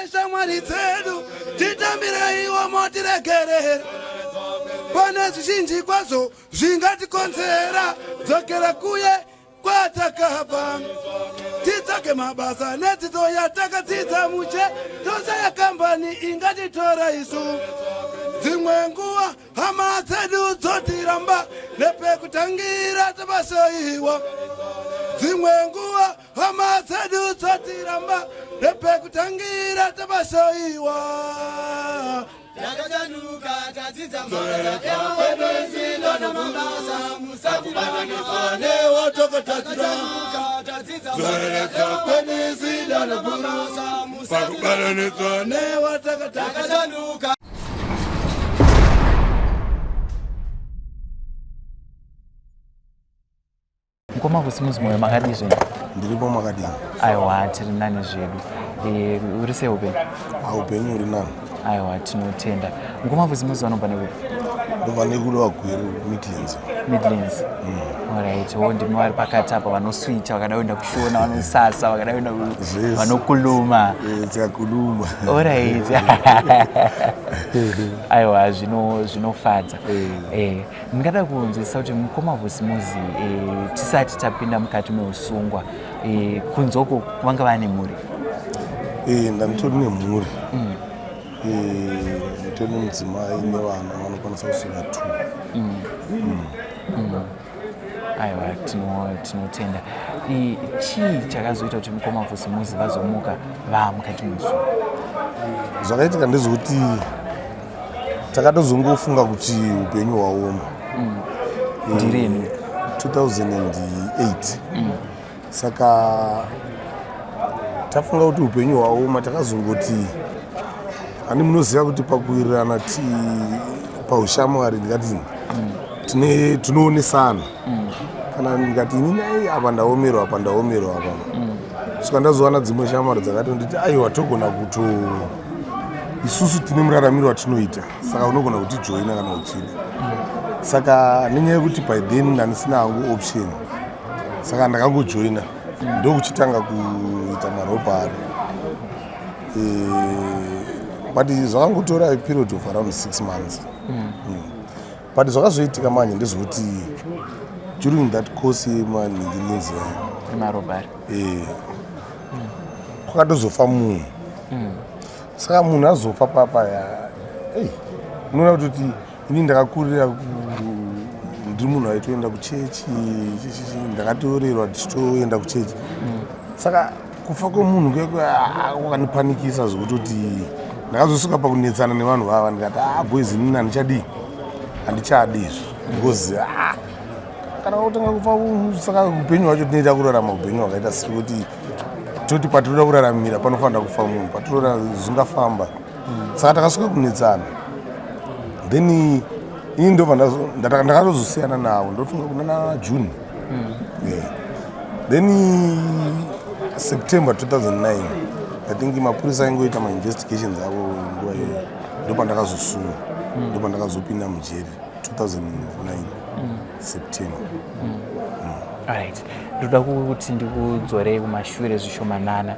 Neshamwari dzedu titambireiwo motiregerera pane zvizhinji kwazvo zvingatikonzera dzokera kuye kwatakabva titsvage mabasa nedzidzo yatakadzidza mushe toshaya kambani ingatitora isu dzimwe nguva hama dzedu dzotiramba nepekutangira tapasoiwa dzimwe nguva hama dzedu dzotiramba nepekutangira tapasoiwa Takachanuka tadzidza mabasa musatibatanidzwa newatokatadzira dzoreredza kwenisida nabasa pakubatanidzwa newatakatadzira. Takachanuka. Mukoma Vusimuzi Moyo, makadii zvenyu? Ndiripo, makadii? Aiwa, tiri nani zvedu. Uri sei upenyu? Aupenyu uri nani. Aiwa, tinotenda. Mukoma Vusimuzi vanobva nekupi? Ndobva nekuLower Gweru, Midlands. Midlands. Alright, wo ndimi vari pakati apa vanoswicha, vakada kuenda kuShona vanosasa, vakada kuenda Zvese. Vanokuluma. Tikakuluma. Alright. Aiwa, zvinofadza. Ndingada kunzwisisa kuti mukoma Vusimuzi, tisati tapinda mukati meusungwa, kunze uko vanga vane mhuri? Ndanditori nemhuri. Nditori nemudzimai nevana vanokwanisa kusvika two. Aiwa, tinotenda. Chii chakazoita kuti mukoma Vusimuzi vazomuka vaa mukati meusungwa? Zvakaitika ndezvekuti takatozongofunga kuti upenyu hwaoma. Ndirini? 2008. Saka tafunga kuti upenyu hwaoma, takazongoti hani munoziva kuti pakuwirirana ti paushamwari ndingati tine tinoonesana, kana ndikati inini ai apa ndaomerwa, apa ndaomerwa apa, saka ndazowana dzimwe shamwari dzakatonditi aiwa, togona kuto isusu tine muraramiro watinoita, saka unogona kutijoina kana uchida. Saka nenyaya yekuti by then ndandisina hangu option, saka ndakangojoina, ndokuchitanga kuita marobbery. But zvakangotora a period of around 6 months. But zvakazoitika manje ndezvekuti during that course yemanhingirinzi Emarobbery. Kwakatozofa munhu. Saka munhu azofa papa ya, ei, unoona kutoti ini ndakakurira ndiri munhu aitoenda kuchechi, ndakatorerwa tichitoenda kuchechi. Saka kufa kwemunhu kwakandipanikisa zvekutoti ndakazosvika pakunetsana nevanhu vava, ndikati, "Ah boys, inini handichadii, handichadi izvi," because ah, kana kutanga kufa, saka upenyu hwacho tinoita kurarama upenyu hwakaita sei kuti toti patinoda kuraramira panofanira kufa munhu, patinoda zvingafamba? Saka takasvika kunetsana, then ini ndobva ndakatozosiyana navo, ndofunga kuna na June. Yeah. Then September 2009, I think, mapurisa aingoita mainvestigations avo nguva iyoyo, ndopandakazosungwa, ndopandakazopinda mujeri 2009 September. Alright, ndoda kuti ndikudzorei kumashure zvishomanana,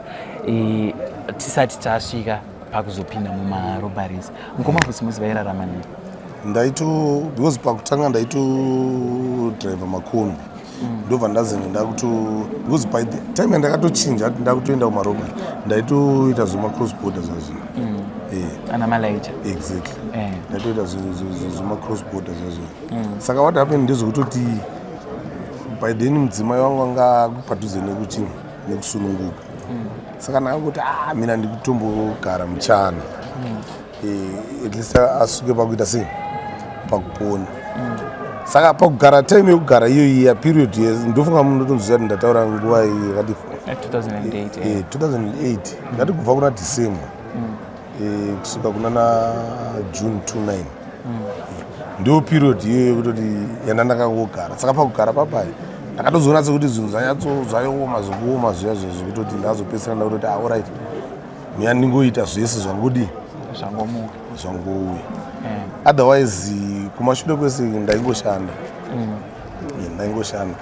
tisati tasvika pakuzopinda mumarobberies. Mukoma Vusimuzi vairarama nei? Ndaito, because pakutanga ndaitodhiraivha makombi, ndobva ndazenge ndakuto, because by the time yandakatochinja kuti ndakutoenda kumarobbery, ndaitoita zvemacross border zvazvo. Ana malaicha? Exactly. Ndaitoita zvemacross border zvazvo. Saka what happened ndezvekutoti by then mudzimai wangu anga padhuze nekuchi nekusununguka, saka ndakangoti, "Ah, mina ndikutombogara muchana, at least asvike pakuita sei, pakupona." Saka pakugara, time yekugara iyo iya period ndofunga munotonziva kuti ndataura nguva yakati 2008. 2008, ndati kubva kuna December kusvika kuna na June 29, ndo period iyoyo yekutoti yanda ndakangogara. Saka pakugara papai ndakatozoona sekuti zvinhu zvanyatso zvaoma zvekuoma zviya zviya, zvekutoti ndazopedzisira ndakutoti, "Ah, alright, miya ndingoita zvese zvangodi Zvangomuka. zvangouya." Otherwise kumashure kwese ndaingoshanda. Ndaingoshanda.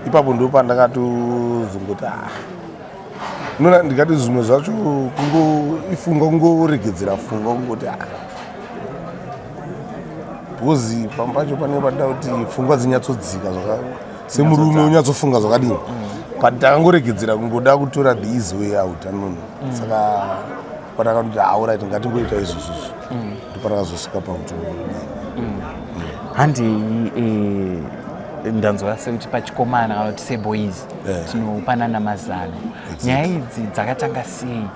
Ipapo ndo pandakatozongoti, ah. Unoona, ndikati zvimwe zvacho kungoifunga, kungoregedzera funga, kungoti ah, because pamwe pacho panenge padida kuti pfungwa dzinyatsodzika semurume unyatsofunga zvakadini, but takangoregedzera kungoda kutora the easy way out, anona. Saka patakandoti, "Alright, ngatingoita izvozvozvo," ndopatakazosvika pakuti Handei, ndanzwa sekuti pachikomana kana kuti seboys tinopanana mazano. Nyaya idzi dzakatanga sei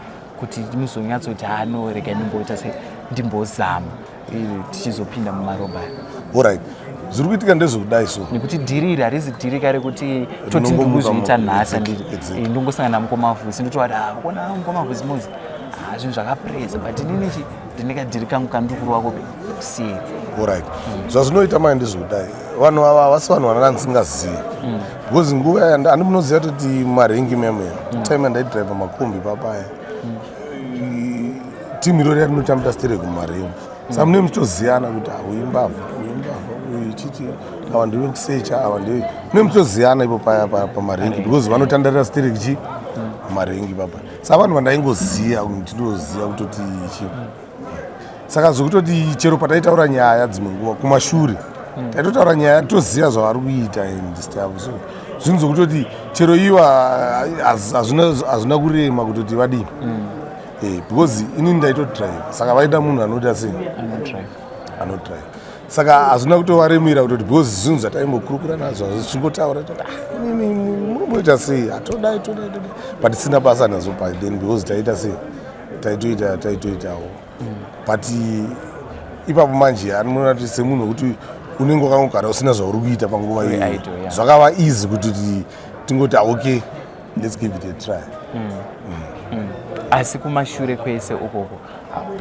kuti muzonyatsoti, "Hano, rega ndimboita sei, ndimbozama," tichizopinda mumarobbery? Alright, zviri kuitika ndezvekudai so. Nekuti dhiri iri harizi dhiri kare kuti toti Rinongomuka ndikuzviita nhasi. Handiti? Exactly. Ndongosangana namukoma Vusi, ndotovati, "Ah, kona mukoma Vusi muzi, ah, zvinhu zvakapresa, but inini chi ndine kadhiri kangu kandiri kurova kupi kuseri." Alright, zvazvinoita mai ndezvekudai, vanhu ava havasi vanhu vananga ndisingazivi, because nguva handi munoziva toti marengi meme, time yandaidhiraivha makombi papaya, timu irori yatinotambira sterek mumarengi, saka mune muchitoziyana kuti, "Ah, uyu mbavha, uyu mbavha, uyu chichi, ava ndive kusecha, ava ndive," mune muchitoziyana ipo paya pamarengi, because vanotandarira sterek chi mumarengi papa. Saka vanhu vandaingoziya, ndinoziya kutoti chi, saka zvekutoti chero pataitaura nyaya dzimwe nguva kumashure, taitotaura nyaya toziva zvavari kuita and stuff. So zvinhu zvokutoti chero ivo hazvina kurema kutoti vadini, because inini ndaitodrive, saka vaida munhu anoita sei? Anodrive. Anodrive. Saka hazvina kutovaremera kutoti, because zvinhu zvataimbokurukura nazvo zvichingotaura toti, "Ah, inini munomboita sei? Hatodai, todai, todai," but tisina basa nazvo by then, because taita sei, taitoita, taitoitawo. But ipapo manje anoona kuti semunhu wekuti unenge wakangogara usina zvauri kuita panguva Uri iyoyo, idle, yeah. zvakava easy kuti tingoti, "Ah, okay, let's give it a try." Asi kumashure kwese ukoko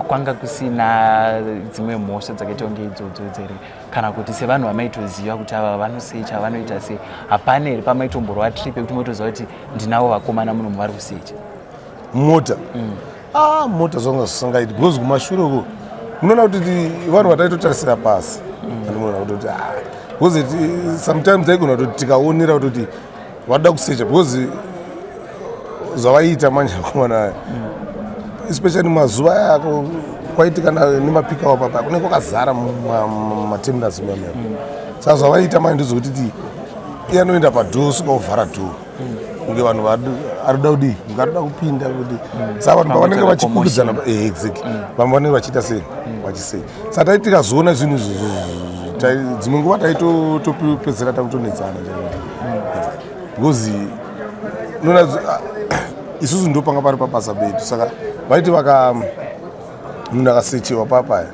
kwanga kusina dzimwe mhosva dzakaita kunge idzodzo dzere, kana kuti sevanhu vamaitoziva kuti ava vanosecha, vanoita sei, hapana here pamaitomborwa trip yekuti motoziva kuti ndinavo vakomana muno vari kusecha? Mota, ah, mota zvanga zvisingaiti, because kumashure uko munoona kuti vanhu vataitotarisira pasi, anoona kutoti, ah, because sometimes taigona kutoti tikaonera kutoti vada kusecha, because zvavaiita manje vakomana, especially mazuva aya kwaitika nemapikawa papa, kunenge kwakazara mumaterminals muyamuyam. Saka zvavaiita manje ndezvekuti ti iye anoenda padoor, svika ovhara door, kunge vanhu arikuda kudii, kunge arikuda kupinda kuti. Saka vanhu pavanenge vachikurudzana, exactly, vamwe vanenge vachiita sei, vachisei. Saka tai tikazoona zvinhu izvozvo, dzimwe nguva taitopedzera takutonetsana, because unoona isusu ndo panga pari pabasa pedu. Saka vaiti vaka munhu akasechewa papaya,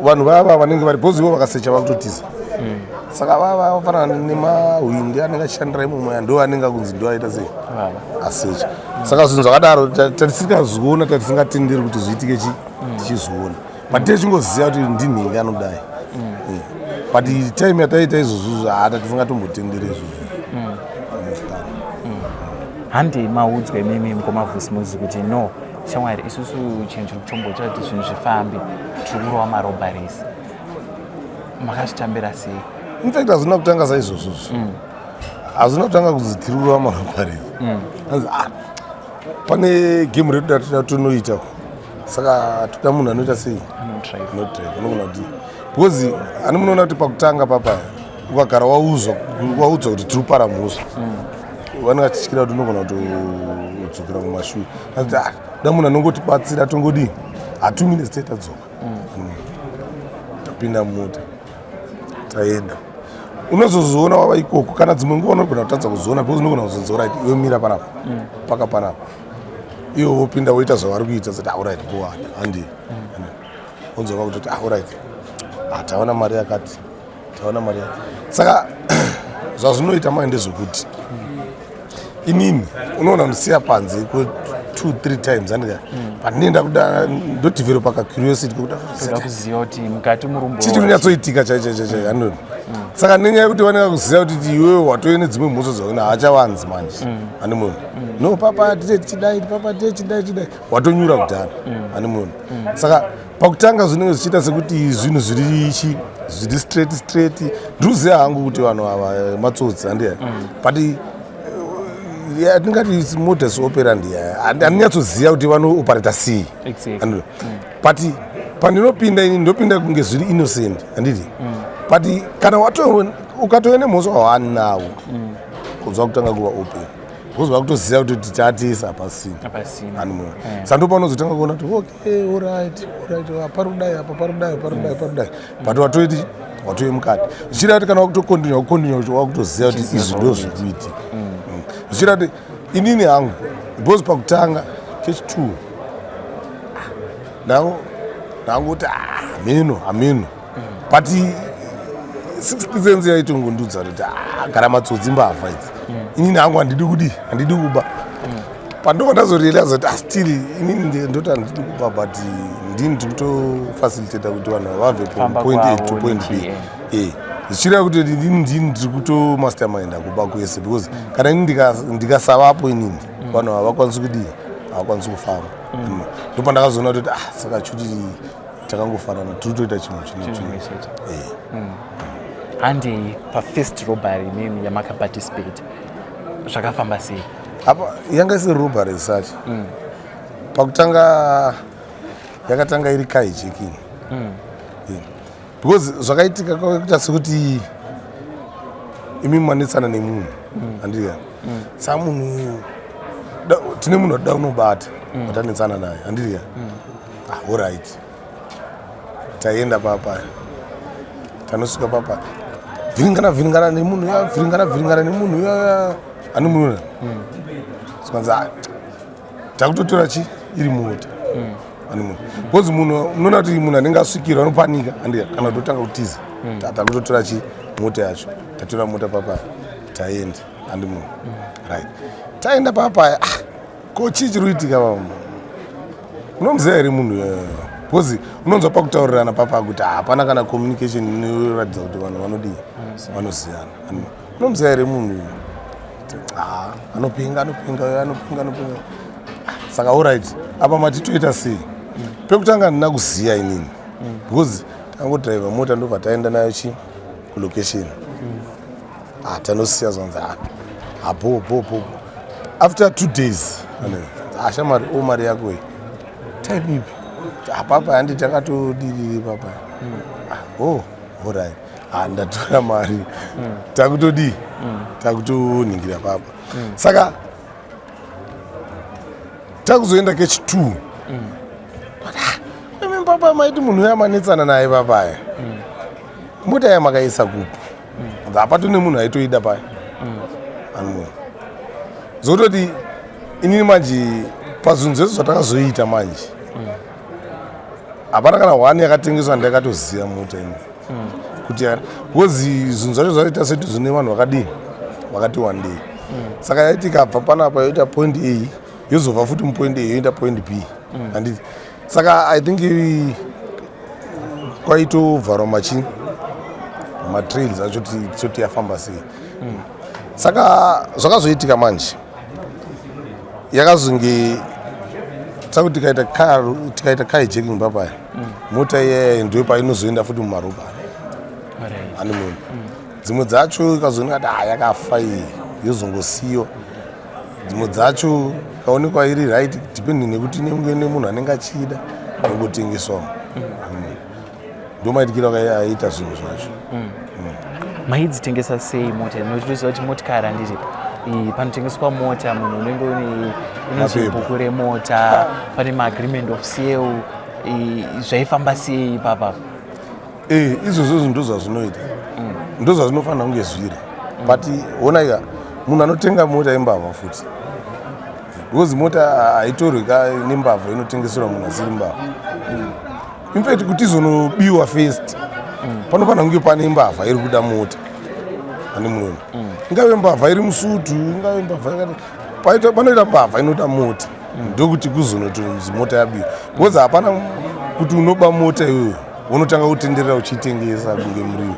vanhu vava vanenge vari, because ivo vakasecha vakutotiza. Saka vava vafanana nemahwindi anenge achishandira imomo, ndo anenge akunzi ndo aita sei? Vava. Asecha. Saka zvinhu zvakadaro tatisingazviona, tatisingatenderi kuti zviitike chi tichizviona, but tichingoziva kuti ndinhingi anodai. But time yataita izvozvo, hata tisingatombotenderi izvozvo. Handi maudzwa imimi mukoma Vusi Muzi kuti, "No shamwari, isusu chinhu chiri kutomboita kuti zvinhu zvifambe, tiri kurova marobberies," makazvitambira sei? In fact, hazvina kutanga saizvozvozvo. Hazvina kutanga kunzi tiri kurova marobberies. Anzi, "Ah, pane game redu ratida tonoita, saka toda munhu anoita sei?" Anodrive. Anodrive, anogona kuti, because ani munoona kuti pakutanga papaya ukagara waudzwa kuti tiri kupara mhosva, vanenge vachityira kuti unogona kutodzokera mumashure. Anzi, "Ah, da munhu anongotibatsira, tongodii, 2 minutes tei tadzoka." Tapinda mumota, taenda. Unozozoona wava ikoko, kana dzimwe nguva unogona kutadza kuzoona, because unogona kuzonzi, "Alright, iwe mira panapa, paka panapa," iwe wopinda woita zvavari kuita, sati, "Alright, go on, handi." Onzova kutoti, "Ah, alright, ah, taona mari yakati, taona mari yakati." Saka zvazvinoita mai ndezvekuti inini unoona ndisiya panze ko two three times, andika pandinoenda kuda ndodevelopa kacuriosity kekuda Toda kuziva kuti mukati murumbo chii kunyatsoitika chaicho chaicho, handoni. Saka nenyaya yekuti vanenge kuziva kuti iwewe watove nedzimwe mhosva dzauna, haachavanzi manje, handi munhu, no papa tite tichidai, papa tite chidai chidai, watonyura kudhara, handi munhu. Saka pakutanga zvinenge zvichiita sekuti zvinhu zviri chi zviri straight straight. Ndinoziva hangu kuti vanhu ava matsotsi, handiya, but Yatingati modus operandi, handinyatsoziva kuti vanooperata sei. Exactly. But pandinopinda ini, ndopinda kunge zviri innocent, handiti? But kana ukatove nemhosva waanawo, kunzwa kutanga kuva open, because vakutoziva kuti tatisa hapasina. Hapasina. Animona. Saka ndopaunozotanga kuona kuti okay, alright, pari kudai apa, pari kudai, pari kudai, pari kudai, but watoiti watove mukati, zvichireva kuti kana wakutocontinue, wakucontinue, wakutoziva kuti izvi ndo zviri kuitika. Zvichireva kuti inini hangu, because pakutanga chechi two ndangoti hameno, hameno, but sixth sense yaitongondudza kuti gara matsotsi, mbavha idzi. Inini hangu handidi kudi, handidi kuba. Pandobva ndazorealiza kuti still inini ndoti handidi kuba, but ndini ndiri kutofacilitata kuti vanhu vabve from Famba point A to kwavo point B. nechi, Zvichireva kuti ndini ndiri kutomasterminda kuba kwese, because kana ini ndikasavapo inini, vanhu havakwanisi kudii, havakwanisi kufamba. Ndopandakazoona kuti saka chuti takangofanana, tiri kutoita chinhu chimwe. Chinhu chimwe. chimwe chete. Handei pafirst robbery nini yamakaparticipate, zvakafamba sei? Apa yanga isiri robbery as such. Pakutanga yakatanga iri carjacking. Yeah. Because zvakaitika kwakuita sekuti imi manetsana nemunhu, handiti? Saka munhu tine munhu atida kunobata watanetsana naye, handiti? Ah, alright, taenda papa, tanosvika papa, vhiringana vhiringana nemunhu ya, vhiringana vhiringana nemunhu ya, ani munhu sikanzi, "Ah, takutotora chi iri mota." Ani munhu, because munhu unoona kuti munhu anenge asvikirwa anopanika, handika? Kana kutotanga kutiza. Takutotora chi mota yacho, tatora mota papa, taenda, handi munhu? Right, taenda papa. Ah, ko chii chiri kuitika papa? Unomuziva here munhu iyoyo? Because unonzwa pakutaurirana papa kuti hapana kana communication inoratidza kuti vanhu vanodii, vanoziyana. Unomuziva here munhu uyu? Ah, anopenga, anopenga, anopenga, anopenga. Ah, saka alright, apa matitoita sei? Pekutanga handina kuziya inini, because tangodhiraivha mota, ndobva taenda nayo chi kulocation. Ah, tanosiya, zvanzi ah, bo bo bo. After 2 days, ah, shamari, o mari yako iyi type ipi apapa? Handi takatodiriri papa. Ah, oh, alright. Ah, ndatora mari, takutodii, takutoningira papa. Saka takuzoenda kechi two. Imi papa, maiti munhu uya manetsana naye papaya, mota ya makaisa kupi? Hapato nemunhu aitoida paya anoona zokutoti inini manje pazvinhu zvese zvatakazoita manje, hapana kana one yakatengeswa ndakatoziva mota ini kuti because zvinhu zvacho zvaita seti zvine vanhu vakadini, vakati wandei. Saka yaiti ikabva panapa yoita point A, yozobva futi mupoint A yoenda point B, handiti? Saka I think kwaitovharwa machi matrails acho toti yafamba sei. Saka zvakazoitika manje, yakazonge takuti tikaita carjacking papaya, mota iyaya ndiyo painozoenda futi mumarobbery. Ani munhu dzimwe dzacho ikazooneka kuti ah, yakafa iyi, yozongosiyiwa. Dzimwe dzacho ikaonekwa iri right, depending nekuti inenge nemunhu anenge achiida, yongotengeswawo. Ndo maitikiro aita zvinhu zvacho. Maidzitengesa sei mota? Notoziva kuti motikari, handiti, panotengeswa mota munhu unenge une Mapepa. bhuku remota, pane maagreement of sale. Zvaifamba sei ipapa? Izvozvo ndo zvazvinoita, ndo zvazvinofanira kunge zviri. But onaika, munhu anotenga mota imbavha futi, because mota haitorwi ka nembavha, inotengeserwa munhu asiri mbavha. In fact, kuti izonobiwa first, panofanira kunge pane mbavha iri kuda mota. Ane munoona, ingave mbavha iri musutu, ingave mbavha yakati, panoita mbavha inoda mota, ndokuti kuzonotonzi mota yabiwa, because hapana kuti unoba mota iyoyo unotanga kutenderera uchiitengesa kunge muriwo,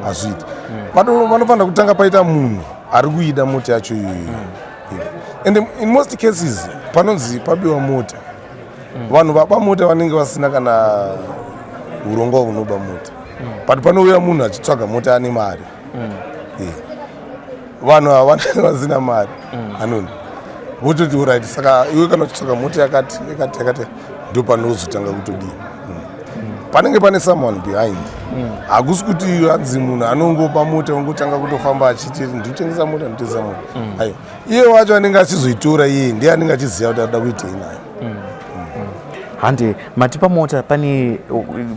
hazviiti. Panofanira kutanga paita munhu ari kuida mota yacho iyoyo. Yeah. And in most cases panonzi pabiwa mota, vanhu vaba mota vanenge vasina kana urongwa hunoba mota, but panouya munhu achitsvaga mota ane mari. Yeah. Vanhu ava vanenge vasina mari, anoni. Vototi alright, saka iwe kana uchitsvaka mota yakati yakati yakati, ndo panozotanga kutodii. Panenge pane someone behind. Hakusi kuti hanzi munhu anongopa mota, ongotanga kutofamba achiti ndikutengesa mota, ndikutengesa mota. Aiwa, iye wacho anenge achizoitora iye ndiye anenge achiziva kuti arida kuitei nayo. Handi matipa mota, pane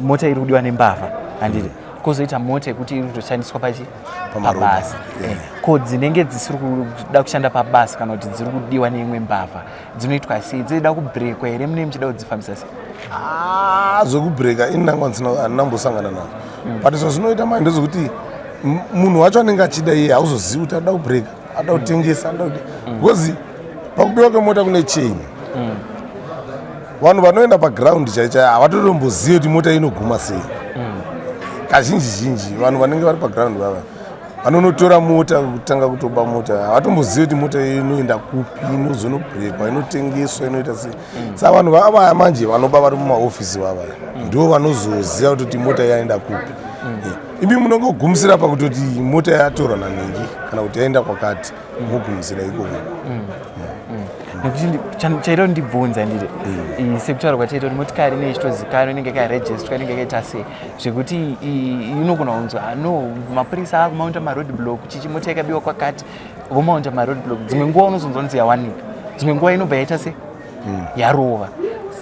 mota iri kudiwa nembavha, handiti? Kwozoita mota yekuti iri kutoshandiswa pachi Pamarobha, pabasa. Yeah. Ko dzinenge dzisiri kuda kushanda pabasa kana kuti dziri kudiwa neimwe mbavha dzinoitwa sei? Dzinoda kubrekwa here? Munenge muchida kudzifambisa sei? Ah, zvekubhureka ini ndanga ndisina, handinambosangana nazvo, but zvazvinoita mai ndezvekuti munhu wacho anenge achida iye hauzozivi kuti anoda kubhureka, anoda kutengesa, anoda kuti, because pakubiwa kwemota kune chain. Vanhu vanoenda paground chai chai havatotombozivi kuti mota inoguma sei. Kazhinji zhinji vanhu vanenge vari paground vava vanonotora mota kutanga kutoba mota havatombozivi kuti mota iyi inoenda kupi, inozonobhurekwa, inotengeswa, inoita sei. Saka vanhu vavaya manje vanoba vari mumaofisi vavaya ndo vanozoziva kutoti mota yaenda kupi. Imi munongogumisira pakutoti mota yatorwa nanhingi kana kuti yaenda kwakati, mogumisira ikoko. Nekuti chaida kundibvunza nditi sekutaura kwataita kuti motikari inenge ichitozikanwa, inenge yakarejistwa, inenge yakaita sei, zvekuti inogona kunzwa, "Ah, no, mapurisa akumaunta maroad block chichi, mota yakabiwa kwakati," vomaunta maroad block. Dzimwe nguva unozonzwa kunzi yawanika, dzimwe nguva inobva yaita se yarova.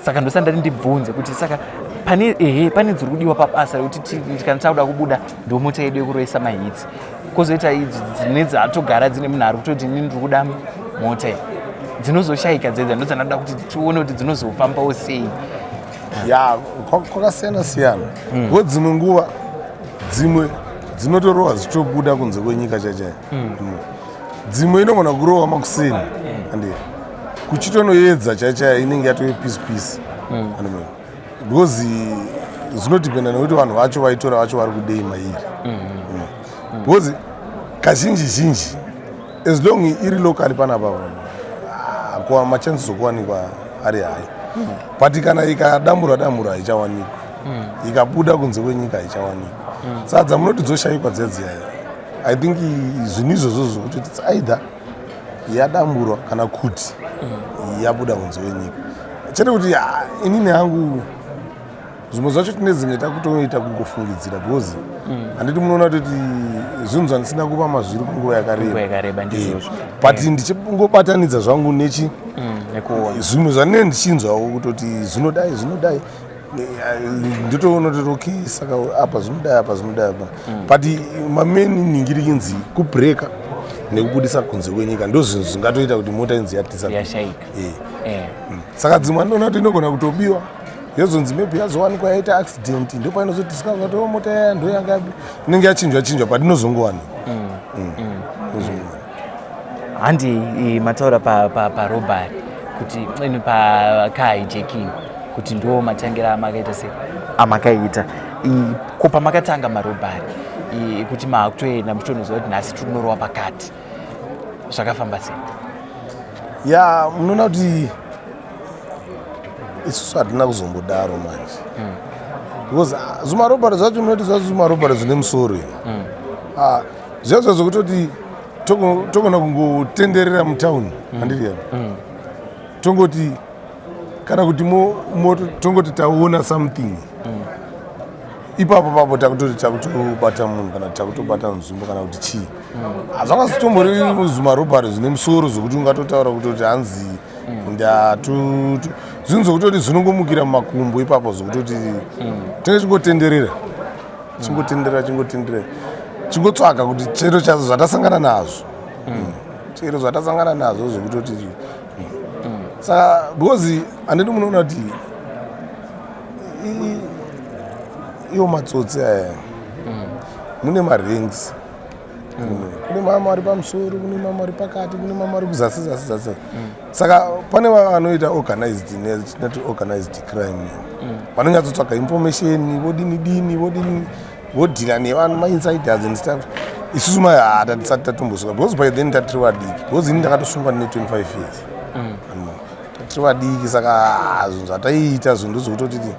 Saka ndosati ndati ndibvunze kuti saka pane, ehe, pane dziri kudiwa pabasa rekuti kana takuda kubuda ndo mota yedu yekuroisa mahits, kwozoita idzi dzine dzatogara dzine munhu ari kutoti inini ndiri kuda mota iyi, dzinozoshayika dzedza, ndodzandada kuti tione kuti dzinozofambawo sei. Ya, kwakasiyana siyana ngo dzimwe nguva dzimwe dzinotorohwa dzichitobuda kunze kwenyika chaichai. Dzimwe inogona kurohwa makuseni andi kuchitonoedza chaichai inenge yatove piece piece, because zvinodhipenda nekuti vanhu vacho vaitora vacho vari kudei mairi. Because kazhinji zhinji as long iri locally panapa, ah, kuwa machances okuwanikwa ari high, but kana ikadamburwa damburwa haichawanikwa, ikabuda kunze kwenyika haichawanikwa. Saka dzamunoti dzoshayikwa dzedziya, I think zvinhu izvozvo zvokuti it's either yadamburwa kana kuti yabuda kunze kwenyika chete. Kuti ah, inini hangu zvimwe zvacho tinedzinge takutoita kungofungidzira, because handiti munoona kutoti zvinhu zvandisina kuva mazviri kunguva yakareba. Nguva yakareba, ndizvozvo. But ndichingobatanidza zvangu nechi Nekuona zvimwe zvandinenge ndichinzwawo kutoti zvinodai zvinodai, ndotoona kuti okay, saka apa zvinodai, apa zvinodai, apa, but mamain ningirikinzi kubreaka nekubudisa kunze kwenyika ndo zvinhu zvingatoita kuti mota inzi yatisa yashaika. Saka dzimwe andinoona kuti inogona kutobiwa, yozonzi maybe yazowanikwa yaita accident, ndo painozodiscover kuti oh, mota yaya ndo yanga inenge yachinjwa chinjwa, but inozongowanikwa. Inozongowanikwa. Handi mataura parobbery kuti ini pacar hijacking kuti ndo matangira amakaita se amakaita. Ko pamakatanga marobbery kuti maakutoenda muchitonoziva kuti nhasi tiri kunorova pakati, zvakafamba sei? Ya, munoona kuti isusu hatina kuzombodaro manje, because ah, zvimarobbery zvacho munoti zvacho zvimarobbery zvine musoro ino. Ah, zviya zva zvekutoti togona kungotenderera mutauni, handiti ya, tongoti kana kuti tongoti taona something ipapo papo takutoti takutobata munhu kana takutobata nzvimbo kana kuti chii. Hazvakazotombori zvimarobbery zvine musoro zvokuti ungatotaura kutoti hanzi ndatu zvinhu zvokutoti zvinongomukira mumakumbo ipapo, zvokutoti tinge chingotenderera, chingotenderera, chingotenderera, chingotsvaga kuti chero chazo zvatasangana nazvo, chero zvatasangana nazvo zvokutoti. Saka because handiti munoona kuti iwo matsotsi aya mune maranks, kune mamwe ari pamusoro, kune mamwe ari pakati, kune mamwe ari kuzasi zasi zasi. Saka pane vanoita organized, tinoti organized crime, vanonyatsotsvaga information, vodini dini vodini, vodhila nevanhu mainsiders and stuff. Isusu mai hata tisati tatombosvika, because by then tatiri vadiki, because ini ndakatosungwa ndine 25 years. Tatiri vadiki, saka ah, zvinhu zvataiita zvinhu ndozvekutotiti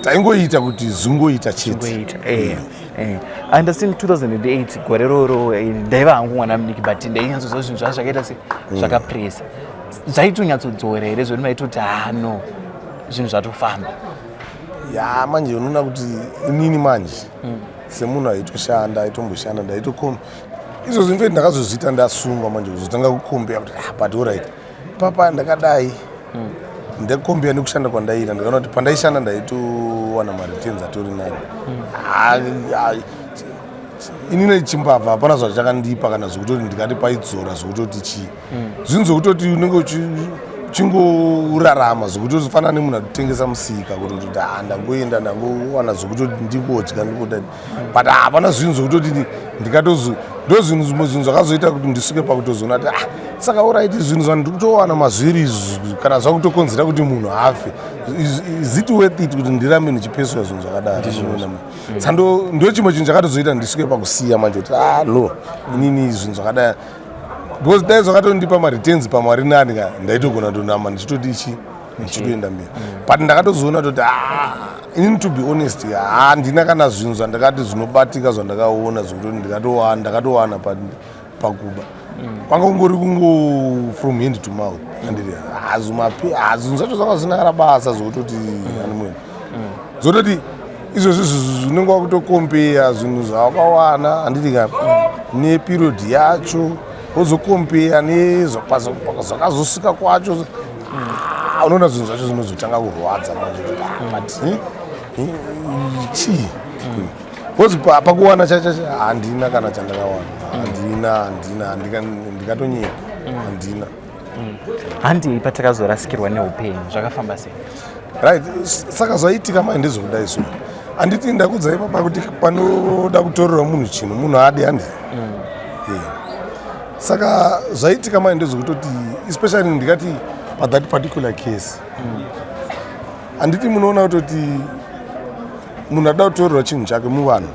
taingoita kuti zvingoita chete. Zvingoita, eh. I understand 2008 gore roro, ndaiva hangu mwana mudiki, but ndainyatsoziva zvinhu zvaa zvakaita se zvakapresa. Zvaitonyatsodzora here zvoti maitoti, "Ha, no, zvinhu zvatofamba"? Ya, manje unoona kuti inini manje semunhu aitoshanda, aitomboshanda, ndaitokom izvozvo. In fact ndakazozviita ndasungwa manje, kuzotanga kucompare kuti, ah, but alright, papa ndakadai, ndacompare nekushanda kwandaiita, ndikaona kuti pandaishanda ndaitowana mareturns atori nani. Ah, ah, inini chimbavha hapana zvachakandipa kana zvekutoti ndikati paidzora zvekutoti chii, zvinhu zvekutoti unenge uchingorarama, zvekutoti fanana nemunhu atotengesa musika, kutoti, "Ah, ndangoenda ndangowana zvekutoti ndingodya, ndingodai," but hapana zvinhu zvekutoti ndikatozo. Ndo zvinhu zvimwe zvinhu zvakazoita kuti ndisvike pakutozoona kuti, ah, saka alright, zvinhu zvandiri kutowana mazviri izvi kana zvakutokonzera kuti munhu afe, is it worth it kuti ndirambe ndichipeswa zvinhu zvakadaro? Saka ndo chimwe chinhu chakatozoita ndisvike pakusiya manje kuti, ah, no, inini zvinhu zvakadai, because dai zvakatondipa mareturns pamwe ari nani ka, ndaitogona kutonama ndichitoti ichi ndichitoenda mberi. But ndakatozoona kuti, ah, inini, to be honest, handina kana zvinhu zvandakati zvinobatika zvandakaona zvekutoti ndikatowana, ndakatowana pakuba. Kwanga kungori kungo from hand to mouth, anditi hazumapi zvinhu zvacho zvanga zvisina kana basa zvekutoti animweni zvototi izvozvi zvinenge wakutocompare zvinhu zvawakawana, handiti ka, neperiod yacho, wozocompare nezvakazosvika kwacho. Ah, unoona zvinhu zvacho zvinozotanga kurwadza manje kuti, ah, but chii? Because pakuwana chacho handina kana chandakawana, handina, handina, ndikatonyepa, handina. Handei patakazorasikirwa neupenyu, zvakafamba sei? Right, saka zvaitika mai ndezvekudai so, handiti ndakudza ipapa kuti panoda kutorerwa munhu chinhu, munhu haadi, handi? Yeah. Saka zvaitika mai ndezvekutoti, especially ndikati pathat particular case, handiti munoona kutoti munhu ada kutorerwa chinhu chake muvanhu,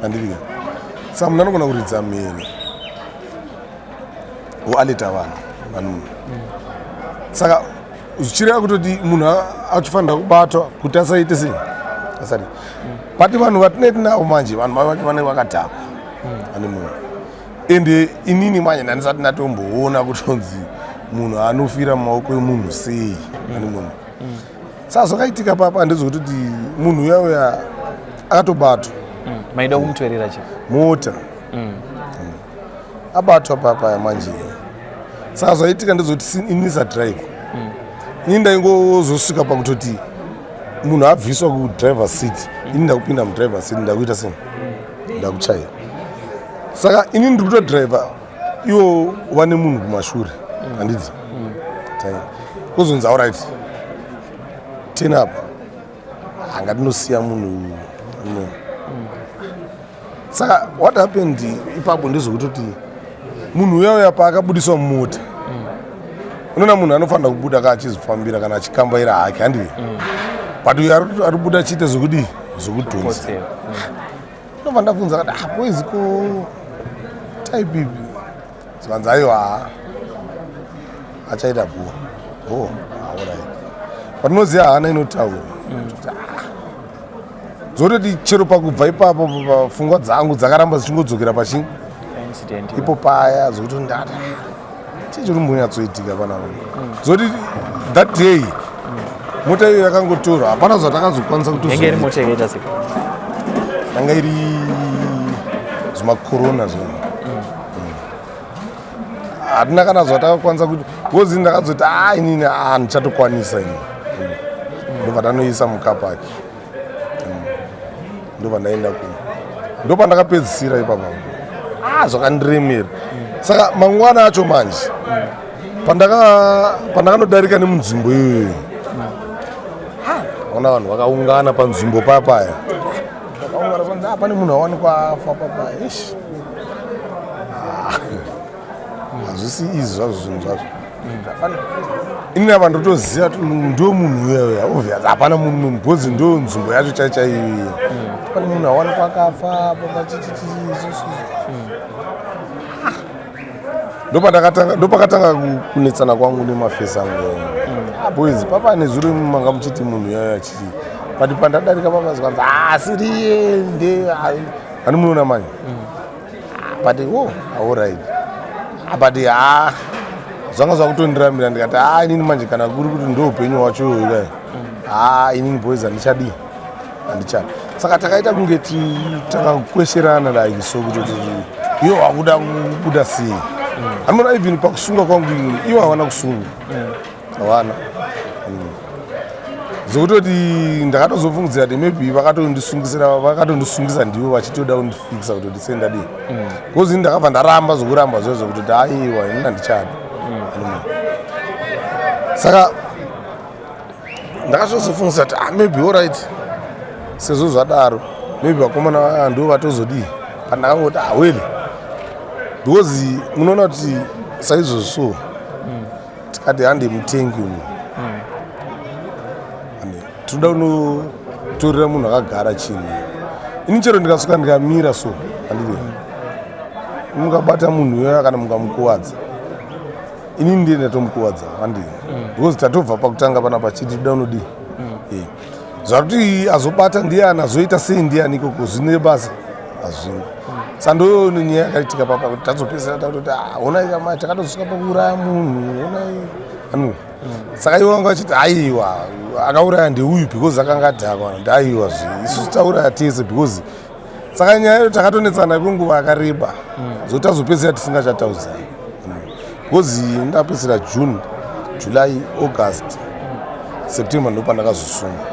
handiti? Saka munhu anogona kuridza mhere, woaleta vanhu vanhu. Saka zvichireva kutoti munhu achifanira kubatwa kuti asaite sei, asati. But vanhu vatineti navo manje, vanhu vacho vanenge vakadhakwa, ane munhu. Ende inini manje ndandisati ndatomboona kutonzi munhu anofira mumaoko emunhu sei, ane munhu. Saka zvakaitika papa ndezvekutoti munhu uya uya akatobatwa. Maida kumutorera chi? Mota. Abatwa papa manje, saka zvaitika ndezvekuti ini sadriver, ini ndaingozosvika pakutoti munhu abviswa kudriver seat, ini ndakupinda mudriver seat, ndakuita sei, ndakuchaira. Saka ini ndiri kutodriver, iwo vane munhu kumashure, handiti? Taenda, kuzonzi, "Alright, turn up." Hangatinosiya munhu, no. Saka what happened ipapo ndezvekutoti munhu uya uya paakabudiswa mumota, unoona munhu anofanira kubuda ka achizvifambira kana achikambaira hake, handii? But uyo ari kubuda achiita zvekudii, zvekudhonza. Kotsera. Ndobva ndabvunza kati, "Ah, boys, ko type ipi?" Zikanzi, "Aiwa, achaita bho oh." Alright, but unoziva hana inotaura. Kuti, ah, zototi chero pakubva ipapo, pfungwa dzangu dzakaramba dzichingodzokera pachi Incident. Ipo paya zokuti ndati, "Ah, chii chiri kumbonyatsoitika panapa?" Zoti that day mota iyo yakangotorwa, hapana zvatakazokwanisa Yange iri kutozoita. mota yakaita sei? Yanga iri zvimakorona zvinhu. Hatina kana zvatakakwanisa kuti, because ndakazoti, a, inini, a, ndichatokwanisa ini. Ndobva ndanoisa mucar park, ndobva ndaenda ku ndopandakapedzisira ipapa. A, zvakandiremera. Saka mangwana acho manje pandakanodarika nemunzvimbo iyoyo, ona vanhu vakaungana panzvimbo papaya, vakaungana panzi, "Ah, pane munhu awanikwa afa papaya." Ish, hazvisi izvi zvazvo zvinhu zvacho. Inini apa ndotoziva kuti ndo munhu uya uya, obvious, hapana munhu, because ndo nzvimbo yacho chai chaiyo. Pane munhu awanikwa akafa papachichichi. Ndopakatanga kunetsana kwangu nemafesi angu. Ah, boys, papa nezuro manga muchiti munhu uya chichi. But pandadarika papazwanzi asiriye nde ani munoona manje. But oh, alright, but ha, zvanga zvakutondiramira. Ndikati, ha, inini manje kana kuri kuti ndo upenyu hwacho kudai, ha, inini boys handichadii, handichadi. Saka takaita kunge takakwesherana like so, kutoti iwo wakuda kubuda sei. Anoona even pakusunga kwangu inini, iwo havana kusunga, havana. Zvekutoti ndakatozofungidzira kuti maybe vakatondisungisira, vakatondisungisa ndivo vachitoda kundifikisa kuti ndisendadii, because ini ndakabva ndaramba zvokuramba zvezvo kuti aiwa, ini handichadi. Saka ndakatozofungisa kuti, ah, maybe alright, sezvo zvadaro, maybe vakomana vaya ndo vatozodii. Pandakangoti, ah, well, because munoona kuti saizvozvo so tikati hande mutengi umu. Hande, tinoda kunotorera munhu akagara chinhu. Ini chero ndikasvika ndikamira so, handidi mukabata munhu iyoyo kana mukamukuvadza, inini ndiye ndatomukuvadza, handii? Because tatobva pakutanga panapa chiti toda unodii. Zvakuti azobata ndiani, azoita sei ndiani ikoko, zvine basa? Hazvina. Saka ndo nyaya yakaitika papa kuti tazopedzisira takutoti, ah, honai kama takatosvika pakuuraya munhu, honai anu. Saka ivo vanga vachiti, aiwa, akauraya ndeuyu because akanga adhakwa. Ndaiwa zve, isusu tauraya tese because. Saka nyaya iyo takatonetsana kwenguva yakareba, zvokuti tazopedzisira tisingachataudzani, because ndapedzisira June, July, August, September, ndopandakazosungwa.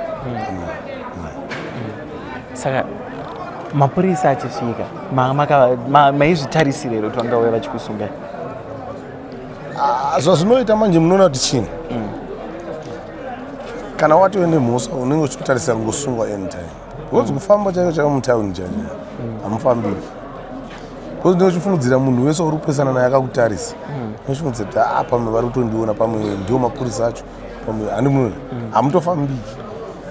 Saka mapurisa achisvika, maizvitarisira here kuti vangauya vachikusungai? Ah, zvazvinoita manje, munoona kuti chini, kana watove nemhosva unenge uchitotarisira kungosungwa anytime, because kufamba chaiko chaiko mutauni chacho hamufambiki, because unenge uchifungidzira munhu wese uri kupesana naye akakutarisa. Unochifungidzira kuti, ah, pamwe vari kutondiona, pamwe ndiwo mapurisa acho, pamwe handi munoona, hamutofambiki.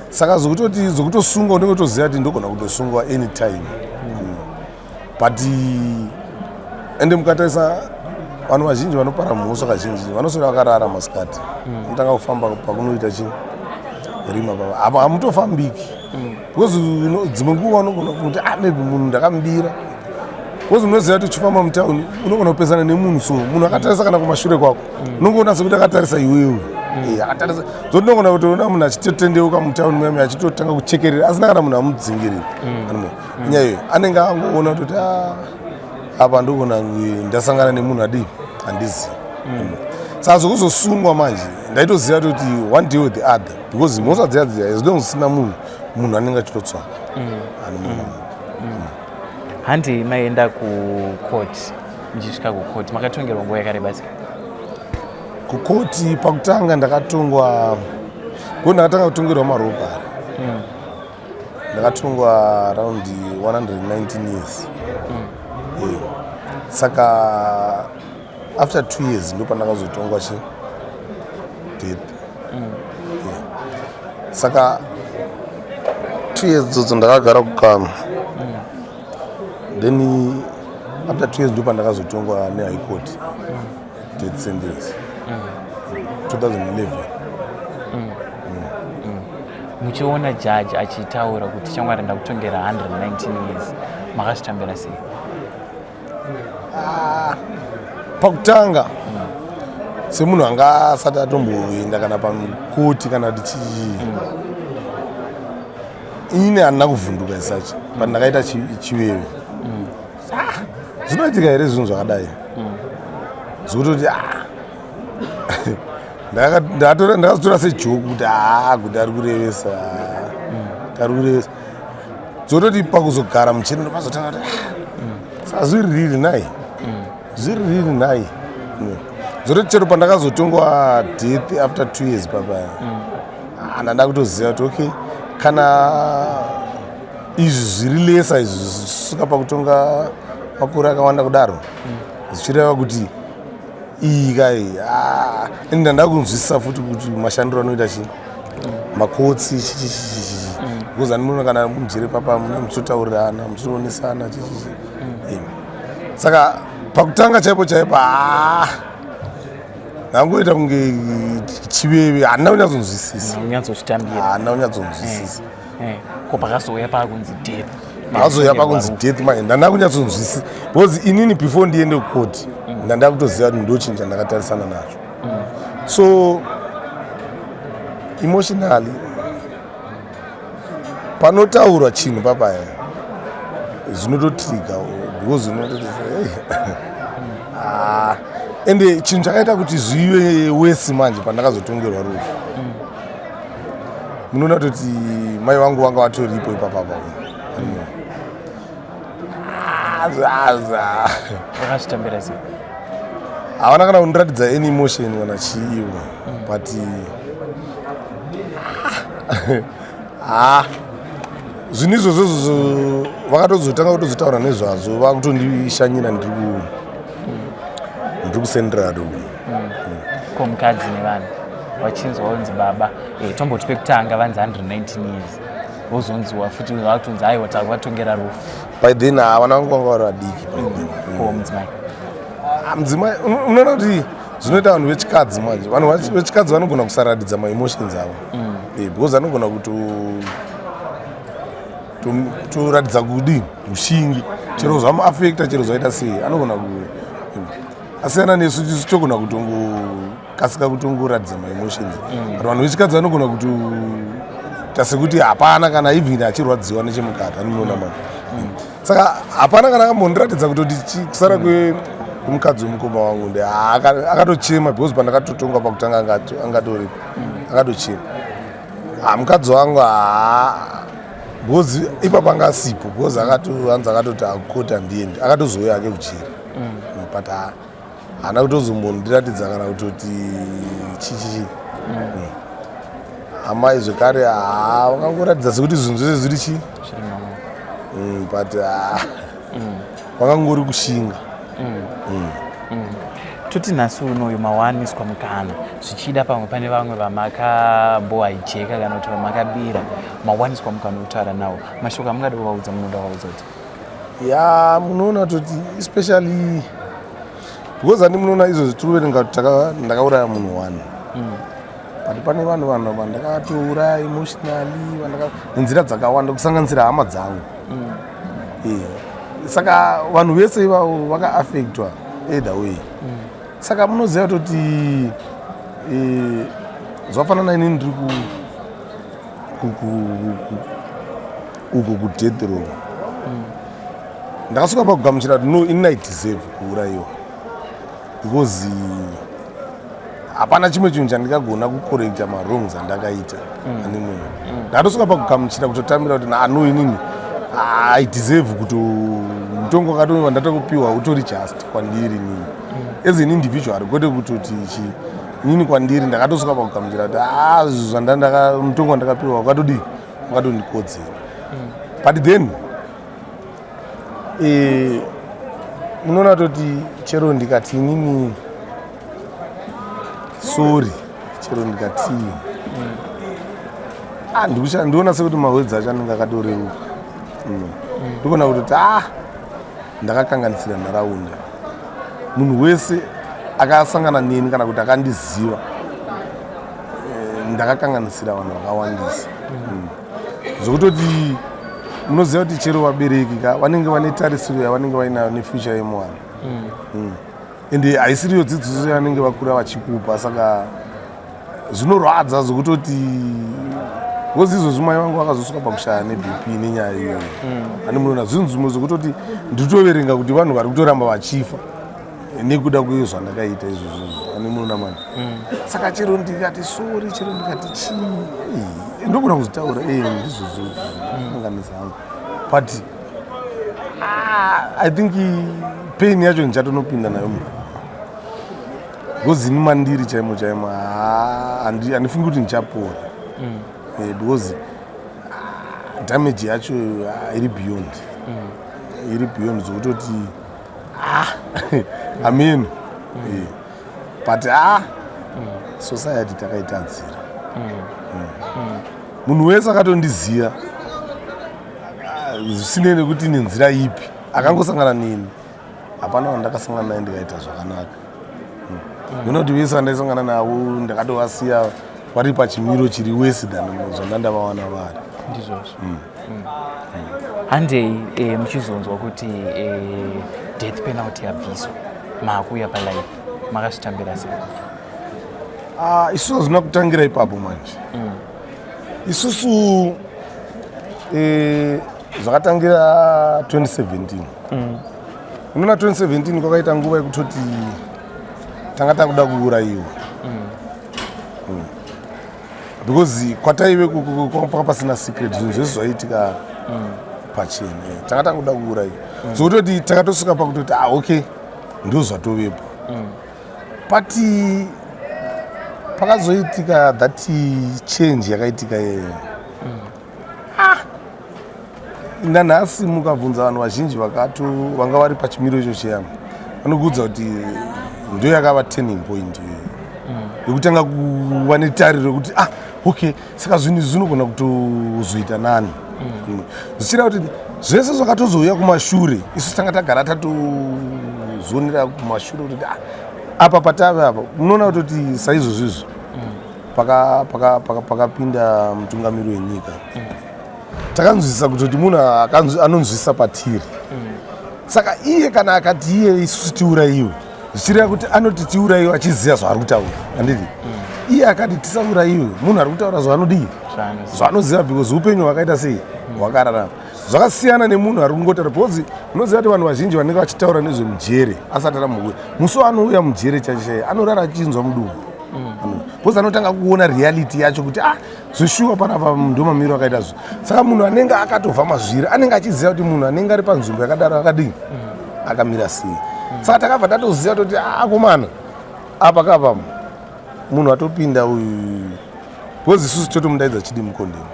Saka zvokutoti zvokutosungwa, unenge utoziva kuti ndogona kutosungwa anytime. But ende mukatarisa vanhu vazhinji vanopara mhosva, kazhinji vanoswera vakarara masikati, unotanga kufamba pakunoita chi rima papa, apa hamutofambiki, because dzimwe nguva unogona kuti, ah, maybe munhu ndakamubira, because unoziva kuti uchifamba mutauni unogona kupesana nemunhu so munhu akatarisa kana kumashure kwako, unongoona sekuti akatarisa iwewe. Akatarisa zoti unogona kutoona munhu achitotendeuka mutauni muyami achitotanga kuchekerera asina kana munhu amudzingirira. Inyaya iyoyo anenge angoona kutoti, ah, apa ndogona ndasangana nemunhu adii, handizivi. Saka zvokuzosungwa manje, ndaitoziva kuti one day or the other, because mhosva dziya dziya, as long zisina munhu, munhu anenge achitotsvaka anomuona munhu. Handi maenda kucourt, muchisvika kucourt makatongerwa nguva yakareba sei? Kukoti pakutanga ndakatongwa ko ndakatanga kutongerwa marobbery, ndakatongwa around 119 years. Saka after 2 years ndo pandakazotongwa chi death. Yeah. Saka 2 years dzodzo ndakagara kukama, then after 2 years ndo pandakazotongwa nehigh court death sentence 2011. Muchiona jaji achitaura kuti, "Shamwari, ndakutongera 119 years," makazvitambira sei? Pakutanga semunhu anga asati atomboenda kana pakoti kana kuti chii, ini handina kuvhunduka as such, but ndakaita chiveve. Ah, zvinoitika here zvinhu zvakadai? Zvekutoti, ah, ndakazotora sejoke kuti, haa, kuti ari kurevesa, ari kurevesa. Zvototi pakuzogara muchini ndopazotanga kuti, ah, saka zviri riri nai, zviri riri nai. Zvototi chero pandakazotongwa death after 2 years papa, ndanda kutoziva kuti, okay, kana izvi zviri lesa, izvi zvisvika pakutonga makore akawanda kudaro, zvichireva kuti iyi kai, ende ndanda kunzwisisa futi kuti mashandiro anoita chii makotsi, chichichichichi, because andimuona kana mujere papa mune muchitotaurirana, muchitoonesana, chichichi. Saka pakutanga chaipo chaipo, haa. Ndangoita kunge chiveve, handina kunyatsonzwisisa. Unyatsozvitambira. Handina kunyatsonzwisisa. Ko pakazouya pakunzi death? Pakazouya pakunzi death manje ndanda kunyatsonzwisisa, because inini before ndiende kukoti ndanda kutoziva kuti ndo chinhu chandakatarisana nacho. So emotionally, panotaurwa chinhu papaya zvinototrigger, because unototi, "Hey." Ah, ende chinhu chakaita kuti zvive worse manje pandakazotongerwa rufu, munoona kutoti mai vangu vanga vatoripo ipapapa. Aza. Wakazvitambira sei? Havana kana kundiratidza any emotion kana chiivo, but ha, zvinhu izvozvo vakatozotanga kutozotaura nezvazvo vakutondishanyira ndiri kuCentral. Ko mukadzi nevanhu vachinzwa unzi baba, tomboti pekutanga vanzi 119 years, vozonziwa futi vakutonzi aiwa, takuvatongera rufu? By then havana vangu vanga vari vadiki by then. Ko mudzimai? Ah, mudzimai, unoona kuti zvinoita vanhu vechikadzi manje, vanhu vechikadzi vanogona kusaratidza maemotions avo, because anogona kutoratidza kudi ushingi chero zvamuafecta, chero zvaita sei, anogona ku asiyana nesu. Tisu togona kutongokasika kutongoratidza maemotions, but vanhu vechikadzi vanogona kutoita sekuti hapana kana, even achirwadziwa nechemukati, anomuona manje. Saka hapana kana akambondiratidza kutoti kusara kwemukadzi wemukoma wangu ndi akatochema, because pandakatotonga pakutanga angatoripo akatochema. Ha, mukadzi wangu ha, because ipapo anga asipo, because hanzi akatoti akukoti handiendi, akatozouya ake kujeri, but haana kutozombondiratidza kana kutoti chichichi. Amai zvekare ha, vakangoratidza sekuti zvinhu zvese zviri chii, Zviri normal. But vakangori kushinga. Toti nhasi unoyu mawaniswa mukana, zvichida pamwe pane vamwe vamakambohaijeka kana kuti vamakabira, mawaniswa mukana wekutaura nawo, mashoko amungada kuvaudza, munoda kuvaudza kuti? Ya, munoona toti especially because handi munoona izvozvi tiri kuverenga kuti ndakauraya munhu one, but pane vanhu vandakatouraya emotionally, nenzira dzakawanda, kusanganisira hama dzangu. Saka vanhu vese ivavo vakaaffectwa either way. Saka munoziva kutoti zvafanana inini ndiri uko kudeath row, ndakasvika pakugamuchira kuti no, ini I deserve kuurayiwa, because hapana chimwe chinhu chandingagona kucorrecta mawrongs andakaita. Ane munhu ndakatosvika pakugamuchira, kutotambira kuti no, inini I deserve kuto mutongo wakatova ndatokupiwa utori just kwandiri inini as an individual, kwete kutoti chi inini kwandiri. Ndakatosvika pakugamuchira kuti a zvandandaka mutongo wandakapiwa wakatodii, wakatondikodzera. But then munoona toti chero ndikati inini sorry, chero ndikati ah, ndiona sekuti mawords acho anenge akatoreruka. Ndikuona kutoti ah, ndakakanganisira nharaunda. Munhu wese akasangana neni kana kuti akandiziva, ndakakanganisira vanhu vakawandisa. Zvokutoti munoziva kuti chero vabereki ka vanenge vane tarisiro yavanenge vainayo nefuture yemwana, ende haisiriyo dzidziso yavanenge vakura vachikupa. Saka zvinorwadza zvokutoti, because izvozvi mai vangu vakazosvika pakushaya neBP nenyaya iyoyo. Ani munoona zvinhu zvimwe zvekutoti nditoverenga kuti vanhu vari kutoramba vachifa nekuda kwezvandakaita izvozvo. Ani munoona mani, saka chero ndikati sorry, chero ndikati chii, ndogona kuzvitaura, ndizvozvo kanganisa hangu, but ah, I think pain yacho ndichatonopinda nayo muguva, because ini mandiri chaimo chaimo handifungi kuti ndichapora, because damage yacho iri beyond, iri beyond zvokutoti ah, amen. But ah, society takaitadzira. Munhu wese akatondiziva, zvisinei nekuti nenzira ipi akangosangana neni, hapana wandakasangana naye ndikaita zvakanaka. Ndinoti vese vandaisangana navo ndakatovasiya vari pachimiro chiri worse than zvandandavawana vari. Ndizvozvo. Handei muchizonzwa kuti death penalty yabviswa, maakuuya palife, makazvitambira sei? Ah, isusu hazvina kutangira ipapo manje. Isusu zvakatangira 2017. Unoona, 2017 kwakaita nguva yekutoti tanga takuda kuurayiwa, because kwataive kwanga pasina secret, zvinhu zvese zvaiitika pachena. Tanga takuda kuurayiwa, zvokutoti takatosvika pakutoti, ah, okay, ndo zvatovepo. But pakazoitika that change yakaitika iyeyo, ah, nanhasi mukabvunza vanhu vazhinji vakato vanga vari pachimiro icho chiyana, vanokuudza kuti ndo yakava turning point iyoyo yekutanga kuva netariro yekuti, ah, okay, saka zvinhu izvi zvinogona kutozoita nani. Zvichireva kuti zvese zvakatozouya kumashure, isu tanga tagara tatozonera kumashure kuti, ah, apa patave apa, munoona kutoti saizvozvo izvo pakapinda mutungamiri wenyika, takanzwisisa kutoti munhu anonzwisisa patiri. Saka iye kana akati iye isusu tiurayiwe, zvichireva kuti anoti tiurayiwe achiziva zvaari kutaura, handiti? Iye akati tisaurayiwe, munhu ari kutaura zvaanodii? Zvaanoziva. Zvaanoziva, because upenyu hwakaita sei, hwakararama, zvakasiyana nemunhu ari kungotaura, because unoziva kuti vanhu vazhinji vanenge vachitaura nezvemujere asati aramuuya, musi waanouya mujere chaicho chaiye anorara achinzwa mudumbu, because anotanga kuona reality yacho kuti, ah, zveshuwa panapa ndo mamiro akaita zvo. Saka munhu anenge akatobva mazviri anenge achiziva kuti munhu anenge ari panzvimbo yakadaro akadii, akamira sei. Saka takabva tatoziva toti, ah, akomana, apa kapa munhu atopinda uyu, because isusu totomudaidza chidi mukondemu,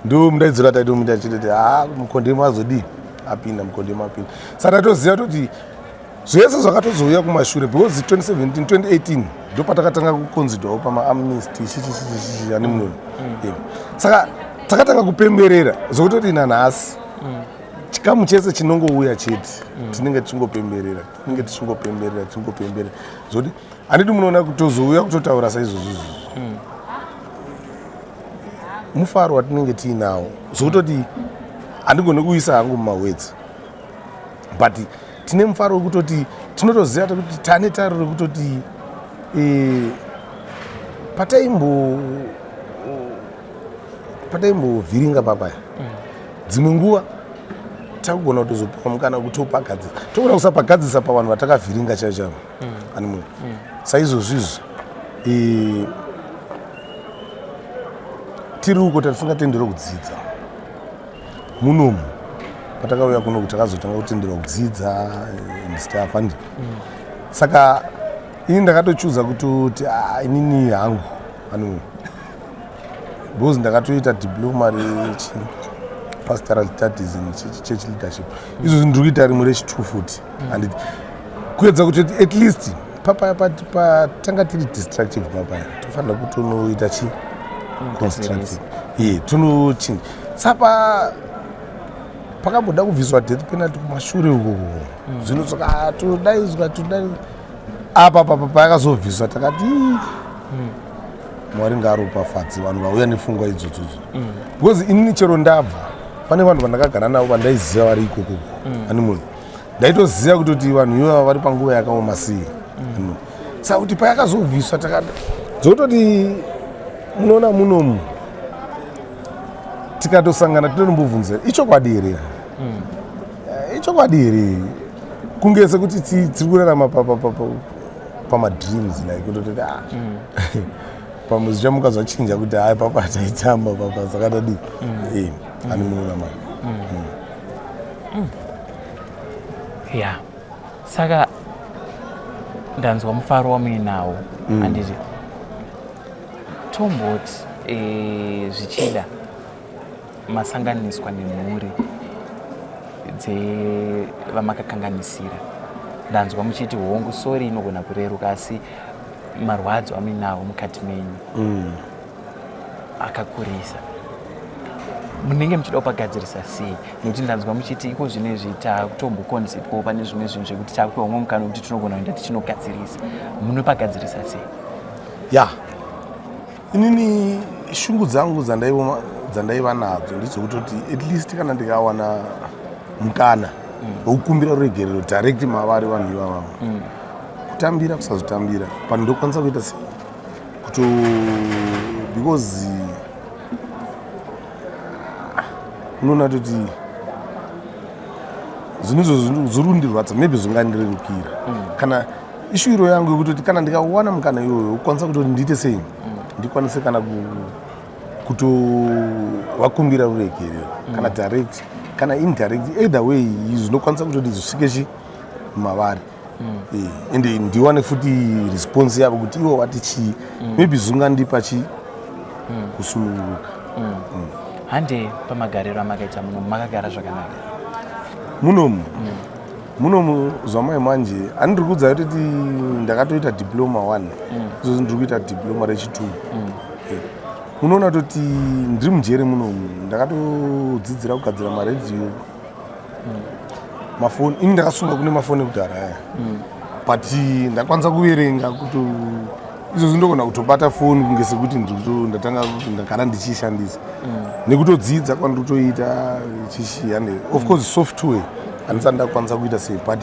ndo mudaidziro ataitomuita chitoti, ha, mukondemu azodii, apinda, mukondemu apinda. Saka tatoziva toti zvese zvakatozouya kumashure, because 2017, 2018 ndo patakatanga kuconsiderwawo pamaamnesty chichichichichi ani munoyo. Yeah. Saka takatanga kupemberera zvokutoti nanhasi chikamu chese chinongouya chete tinenge tichingopemberera, tinenge tichingopemberera, tichingopemberera, zvokuti handiti munoona kutozouya kutotaura saizvozvo izvozvo, mufaro watinenge tiinawo, zvokutoti handigoni kuisa hangu mumawords, but tine mufaro wekutoti tinotoziva kuti tane tariro rekutoti pataimbovhiringa papaya, dzimwe nguva takugona kutozopiwa mukana kutopagadzisa, togona kusapagadzisa pavanhu vatakavhiringa chaivo chaivo, ani munhu saizvozvo izvi, tiri uko tatisingatenderwe kudzidza munomu. Patakauya kuno takazotanga kutenderwa kudzidza and stuff, and saka ini ndakatochuza kutoti, ah, inini hangu anu, because ndakatoita diploma rechi pastoral studies and church leadership. Izvozvi ndiri kuita rimwe rechi2 futi, handiti? Kuedza kuti at least papaya patanga tiri destructive papaya, tofanira kutonoita chi constructive, ye tonochinja. Sapa pakamboda kubviswa death penalty kumashure uko, zvino zvakatodaidzwa todai apa papa payakazobviswa, takati, "Ii, Mwari ngaaropafadze vanhu vauya nepfungwa idzodzodzo," because inini chero ndabva pane vanhu vandakagara navo vandaiziva vari ikoko, ani munhu ndaitoziva kutoti vanhu ivava vari panguva yakaoma sei. Saka kuti payakazobviswa takati zvokutoti munoona munomu tikatosangana tinotombobvunza, ichokwadi here? Ichokwadi here? Kunge sekuti tiri kurarama pamadreams, like kutototi, ah, pamwe zvichamuka zvachinja kuti hai, papa taitamba papa zvakadadi. Ani munoona mani. Ya, saka ndanzwa mufaro wamuinawo, handiti? Tomboti zvichida masanganiswa nemhuri dzevamakakanganisira. Ndanzwa muchiti hongu, sorry inogona kureruka, asi marwadzo amuinawo mukati menyu akakurisa. Munenge muchida kupagadzirisa sei? Nekuti ndanzwa muchiti iko zvino izvi takutombokonzepwawo pane zvimwe zvinhu zvekuti takupiwa umwe mukana wekuti tinogona kuenda tichinogadzirisa. Munopagadzirisa sei? Ya, inini shungu dzangu dzandaiva nadzo ndedzekutoti at least kana ndikawana mukana wekukumbira ruregerero direct mavari vanhu ivavavo, kutambira kusazotambira, but ndokwanisa kuita sei kuto, because unoona toti zvinhu izvozvo zviri kundirwadza, maybe zvingandirerukira kana ishuviro yangu yekutoti kana ndikawana mukana iyoyo wekukwanisa kutoti ndiite sei, ndikwanise kana kutovakumbira ruregerero, kana direct kana indirect, either way zvinokwanisa kutoti zvisvike chi mavari. Ende ndiwane futi response yavo kuti ivo vati chii, maybe zvingandipa chi kusununguka. Hande pamagariro amakaita muno, makagara zvakanaka? Munomu zvamai manje handiri kuudza kutoti ndakatoita diploma one, izvozvi ndiri kuita diploma rechi2. Munoona toti ndiri mujere munomu ndakatodzidzira kugadzira maredhiyo, mafoni. Ini ndakasunga kune mafoni ekudhara aya, but ndakwanisa kuverenga kuti izvozvi ndogona kutobata foni kunge sekuti ndatanga ndagara ndichiishandisa nekutodzidza kwandikutoita chichi. And of course software handisati ndakwanisa kuita sei, but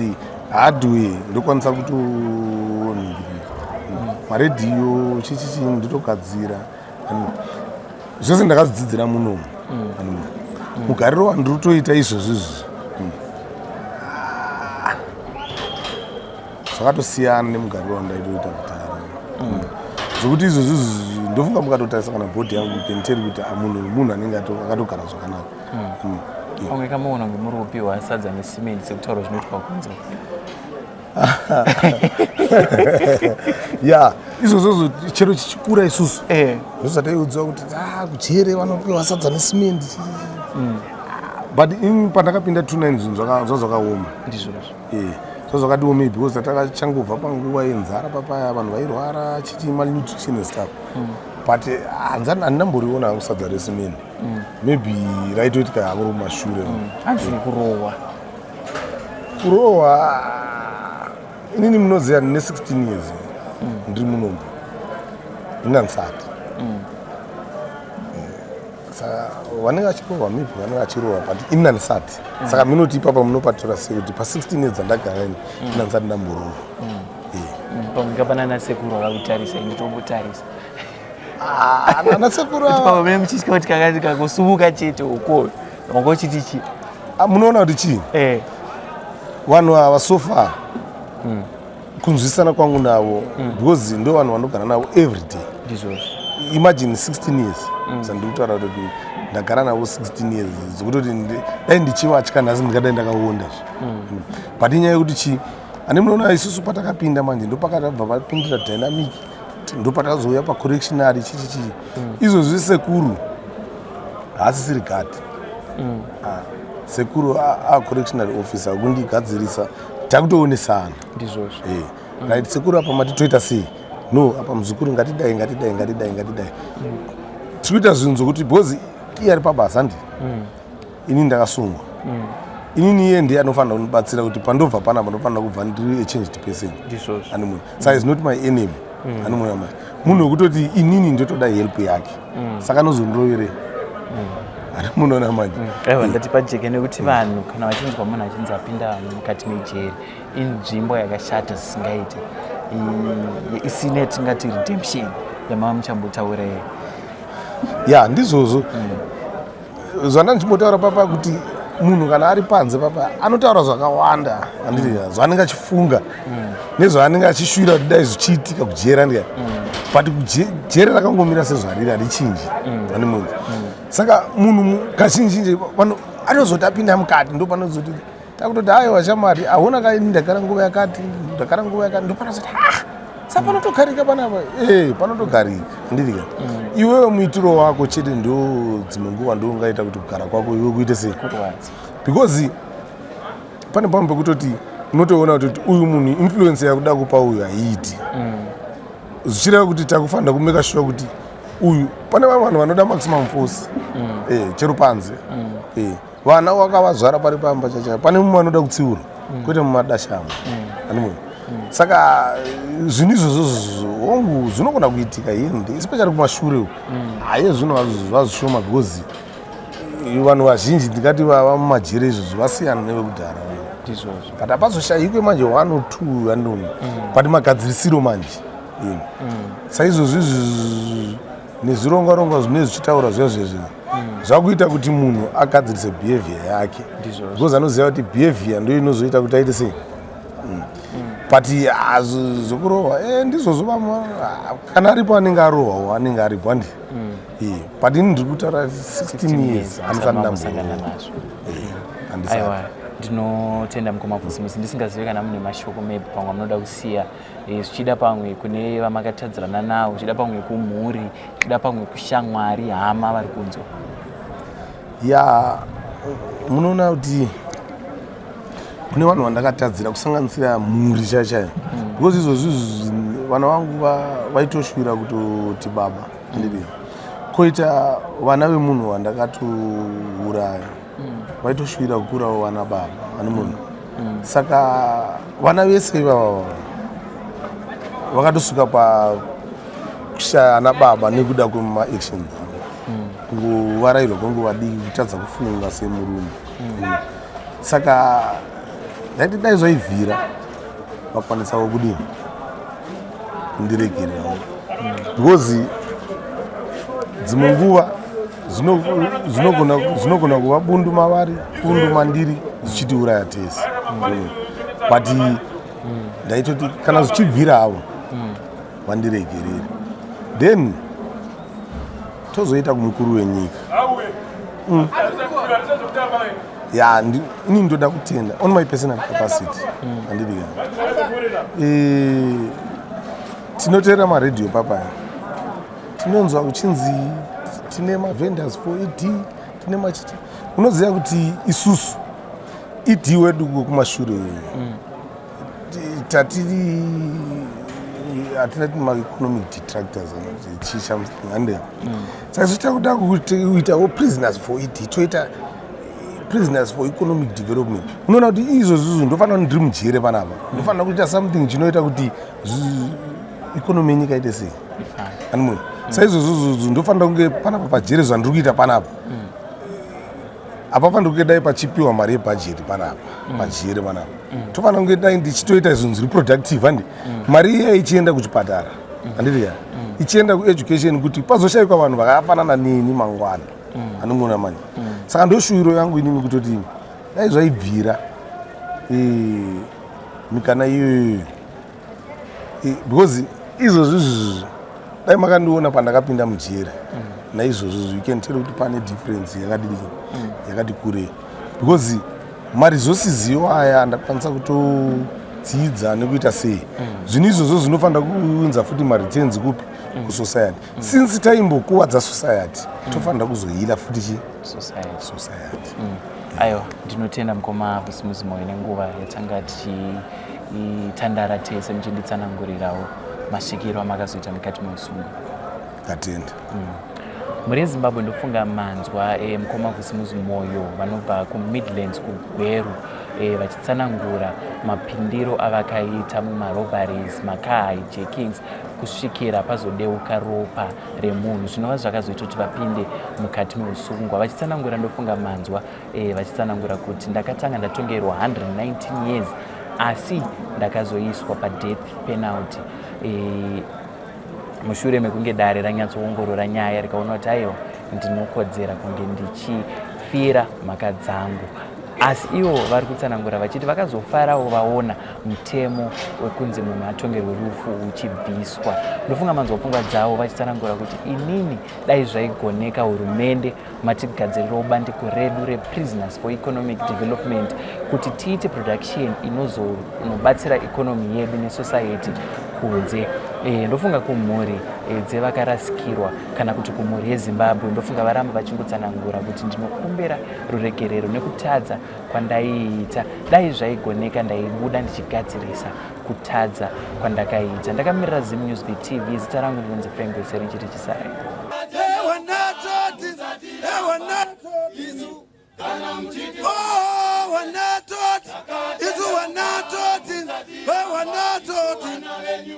hardware ndokwanisa kutoningirira maredhiyo, chichichi ndotogadzira. And zvese ndakazvidzidzira munomu. And mugariro wandiri kutoita izvozvi izvi zvakatosiyana nemugariro wandaitoita kudhara, zvokuti izvozvi izvi ndofunga mukatotarisa kana body yangu, you can tell kuti ah, munhu anenge akatogara zvakanaka. Pamwe kamuona kunge muri kupiwa sadza nesimendi sekutaura zvinoitwa kunze. Ya, izvozvozvo chero chichikura isusu ndozvataiudziwa kuti ah, kujere vanopiwa sadza nesimendi, but ini pandakapinda 29 zvinhu zvazvakaoma. Ndizvozvo. Zvazvakatiomei because takachangobva panguva yenzara papaya, vanhu vairwara chichi, malnutrition and stuff, but handinamboriona hangu sadza resimeni, maybe raitoitika hako kumashure. Hanzi kurohwa. Kurohwa, inini munoziva ndine 16 years ndiri munomu, ndinansati. Saka vanenge vachirohwa, maybe vanenge vachirohwa, but ini nanisati. Saka munoti ipapa munopatora sei kuti pa16 years dzandagara ini, ini handisati ndamborohwa? Pamwe kapana nasekuru akakutarisa, inditombotarisa. Ah, nasekuru ava. Pamwe mune muchitya kuti kakati kakosumuka chete uko wanga uchiti chi. Ah, munoona kuti chii? Vanhu ava so far kunzwisana kwangu navo, because ndo vanhu vanogara navo every day. Ndizvozvo. Imagine 16 years zvandiri kutaura kuti ndagara navo 16 years, zvekutoti dai ndichivatya nhasi ndingadai ndakaonda zve. But inyaya yekuti chii, ane munoona isusu patakapinda manje ndopakabva papindira dynamic, ndopatazouya pacorrectionary, chichi chii. Izvozvi sekuru haasisiri guard. Ah, sekuru acorrectional officer kundigadzirisa, takutoonesana. Ndizvozvo. Right, sekuru, apa mati toita sei? No, apa muzukuru, ngatidai, ngatidai, ngatidai, ngatidai. Tiri kuita zvinhu zvokuti because iye ari pabasa, handi inini ndakasungwa, inini iye ndiye anofanira kundibatsira kuti pandobva panapa ndofanira kubva ndiri a changed person. Ndizvozvo. Animuona, saka is not my enemy. Animuona mai munhu wekutoti inini ndotoda help yake, saka anozondiroverei? Animunoona manje. Aiwa, ndati pajeke nekuti vanhu kana vachinzwa munhu achinzi apinda mukati mejeri, inzvimbo yakashata zvisingaite, isine tingati redemption yamava muchambotaura here. Ya, ndizvozvo zvanda ndichimbotaura papa kuti munhu kana ari panze papa anotaura zvakawanda, handiti? Zvaanenge achifunga nezvaanenge achishuvira kuti dai zvichiitika kujera ndika, but jere rakangomira sezvariri, harichinji ane munhu. Saka munhu kazhinji anozoti apinda mukati ndo panozoti takutoti aiwa shamwari, ahuna kaini, ndagara nguva yakati, ndagara nguva yakati, ndopanozoti ah, sa panotogarika panapa, panotogarika, handiti ka? Iwewe muitiro wako chete ndo dzimwe nguva ndo ungaita kuti kugara kwako iwe kuite sei? Kurwadza. Because pane pamwe pekutoti unotoona kuti uyu munhu influence yakuda kupa uyu haiiti, zvichireva kuti takufanira kumake sure kuti Uyu pane vamwe vanhu vanoda maximum force. Chero panze. Vana wakavazvara pari pamba chacha, pane mumwe anoda kutsiura, kwete mumadashamo. Andimwe. Saka zvinhu izvozvo, hongu, zvinogona kuitika here, especially kumashure uku. Haye, zvino zvazvishoma because vanhu vazhinji, ndingati vava mumajere izvozvo, vasiyana nevekudhara. Ndizvozvo. But hapazoshayikwe manje one or two andoni, but magadzirisiro manje ini saizvozvo izvi nezvirongwa-rongwa zvinenge zvichitaura zviya zvezvi zvakuita kuti munhu agadzirise behavior yake. Ndizvozvo. Because anoziva kuti behavior ndo inozoita kuti aite sei. But ah, zvokurohwa ndizvozvo, vamwe kana aripo anenge arohwawo, anenge aripo handi. But ini ndiri kutaura 16 years, handisati Musangana ndambo nazvo. Handisati. Aiwa, ndinotenda mukoma Vusimuzi. Ndisingazivi kana mune mashoko maybe pamwe amunoda kusiya, zvichida pamwe kune vamakatadzirana navo, zvichida pamwe kumhuri, zvichida pamwe kushamwari, hama vari kunzwa. Ya, munoona kuti kune vanhu vandakatadzira, kusanganisira mhuri chaiyo chaiyo, because izvozvi vana vangu vaitoshuvira kutoti baba, andidi. Koita vana vemunhu wandakatouraya, vaitoshuvira kukurawo vana baba vane munhu. Saka vana vese ivava vakatosvika pakushaya ana baba nekuda kwemaactions avo, kungovarairwa kwenguva diki, kutadza kufunga semurume. Saka ndaiti dai zvaibvira vakwanisawo kudini kundiregererawo, because dzimwe nguva zvinogona kuva bundu mavari, bundu mandiri, zvichitiuraya tese. But ndaitoti kana zvichibvira havo vandiregerere, then tozoita kumukuru wenyika. Ya, ini ndoda kutenda on my personal capacity, handidi. Tinoteerera maredhiyo papaya, tinonzwa kuchinzi tine mavendors for ED, tine machiti. Unoziva kuti isusu ED wedu wekumashure tatiri hatina maeconomic detractors, hande. Saka isu takuda kuitawo prisoners for ED, toita prisoners for economic development. Unoona kuti izvozvizvo ndofanira kuti ndiri mujere panapa, ndofanira kuita something chinoita kuti economy yenyika ite sei, animwe. Saizvozvozvo ndofanira kunge panapa pajere, zvandiri kuita panapa apa fanira kunge dai pachipiwa mari yebhajeti panapa pajere panapa, tofanira kunge dai ndichitoita zvinhu zviri productive, handi. Mari iya ichienda kuchipatara, handiti ya, ichienda kueducation, kuti pazoshayikwa vanhu vakafanana neni mangwana, anongoona manje. Saka ndoshuviro yangu inini kutoti dai zvaibvira mikana iyoyo, because izvozvi izvi dai makandiona pandakapinda mujere naizvozvo, you can tell kuti pane difference yakadii, yakati kurei, because maresources iwo aya andakwanisa kutodzidza nekuita sei zvinhu izvozvo zvinofanira kuunza futi mareturns kupi? Kusociety. Since taimbokuvadza society, tofanira kuzoheala futi chi society. Society. Aiwa, ndinotenda mukoma Vusimuzi Moyo nenguva yatanga tichitandara tese, muchinditsanangurirawo masvikiro amakazoita mukati meusungwa. Ndatenda. Mhuri yeZimbabwe, ndofunga manzwa mukoma Vusimuzi Moyo vanobva kuMidlands, kuGweru, vachitsanangura mapindiro avakaita mumarobberies, macar hijackings, kusvikira pazodeuka ropa remunhu, zvinova zvakazoita kuti vapinde mukati meusungwa. Vachitsanangura, ndofunga manzwa vachitsanangura kuti ndakatanga ndatongerwa 119 years, asi ndakazoiswa padeath penalty mushure mekunge dare ranyatsoongorora nyaya, rikaona kuti aiwa, ndinokodzera kunge ndichifira mhaka dzangu. Asi ivo vari kutsanangura vachiti vakazofarawo vaona mutemo wekunzi munhu atongerwe rufu uchibviswa. Ndofunga manzwa pfungwa dzavo vachitsanangura kuti inini dai zvaigoneka, hurumende matigadzirirawo bandiko redu reprisoners for economic development, kuti tiite production inozonobatsira economy yedu nesociety kunze. Ndofunga kumhuri dzevakarasikirwa kana kuti kumhuri yeZimbabwe, ndofunga varamba vachingotsanangura kuti ndinokumbira ruregerero nekutadza kwandaiita. Dai zvaigoneka, ndaibuda ndichigadzirisa kutadza kwandakaita. Ndakamirira Zim News TV, zita rangu ndinonzi Frank Weseri, nchiti chisai. Ewanatoti Isu kana muchiti Oh, wanatoti isu wanatoti wanatoti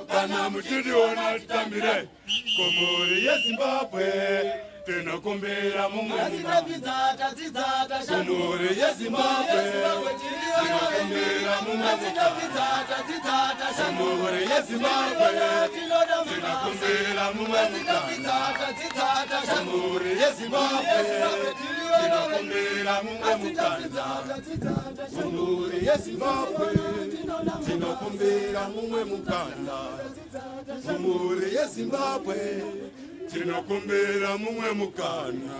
Kana muchitiona titambire kumhuri yeZimbabwe, tinokumbira mumwe mukana. Tadzidza, tadzidza, tashanduka. Kumhuri yeZimbabwe, tinokumbira mumwe mukana. Tadzidza, tadzidza, tashanduka. Kumhuri yeZimbabwe, Tinoda tinokumbira mumwe mukana. Tadzidza, tadzidza, tashanduka. Kumhuri yeZimbabwe, tinokumbira mumwe mukana. Kumhuri yeZimbabwe, tinokumbira mumwe mukana. Kumhuri yeZimbabwe, tinokumbira mumwe mukana.